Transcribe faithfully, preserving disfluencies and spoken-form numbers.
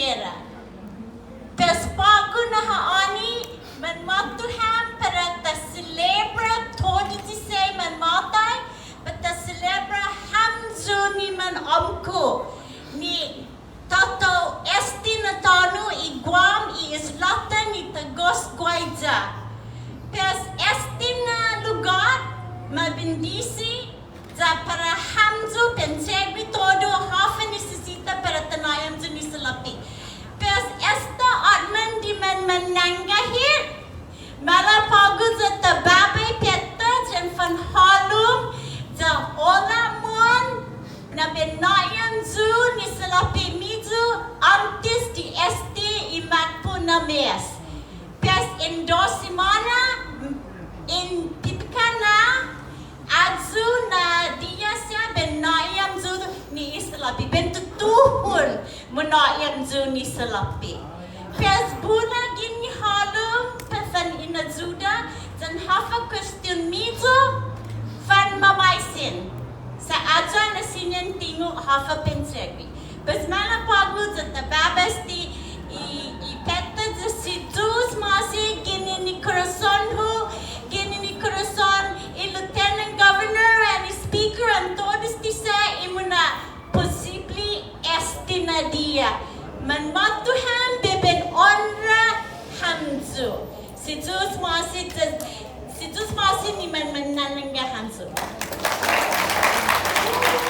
Pues på'go na ha'åni, manmåtto ham para ta selebra todu i siha manmåtai, para ta selebra hamyo ni manåmko', ni taotao este na tåno' i Guam, i islå-ta ni ta gos guaiya. Pues este na lugåt ma bendisi ya para hamyo, para en cho'gue todu håfa nisisita para ta nå'i hamyo ni salåpe'. Pues esta åpmam di manmannangga hit, maila' på'go ya ta baba i petta yan fanhålom ya ola'mon na bai nå'i hamyo ni salåpe'-miyu åntes di este i makpo' na mes. Pues en dos simåna, en pipikana', ayu na diha siha bai nå'i hamyo ni i salåpe', bai tutuhon mungnå'i hamyo ni salåpe'. Pues bula guini hålom para fan inayuda yan håfa kuestion-miyu, fanmamaisen. Sa' ayu ha' na siña en tungo' håfa para en cho'gue. Pues maila' på'go ya ta baba este i, i petta ya si Yu'os ma'åse' ginen i korason-hu, ginen i korason i Lieutenant Governor and i Speaker and todu este siha i muna'posible este na diha. Manmåtto ham bai in onra hamyo. Si Yu'os ma'åse' ya, si Yu'os ma'åse' ni manmannangga hamyo.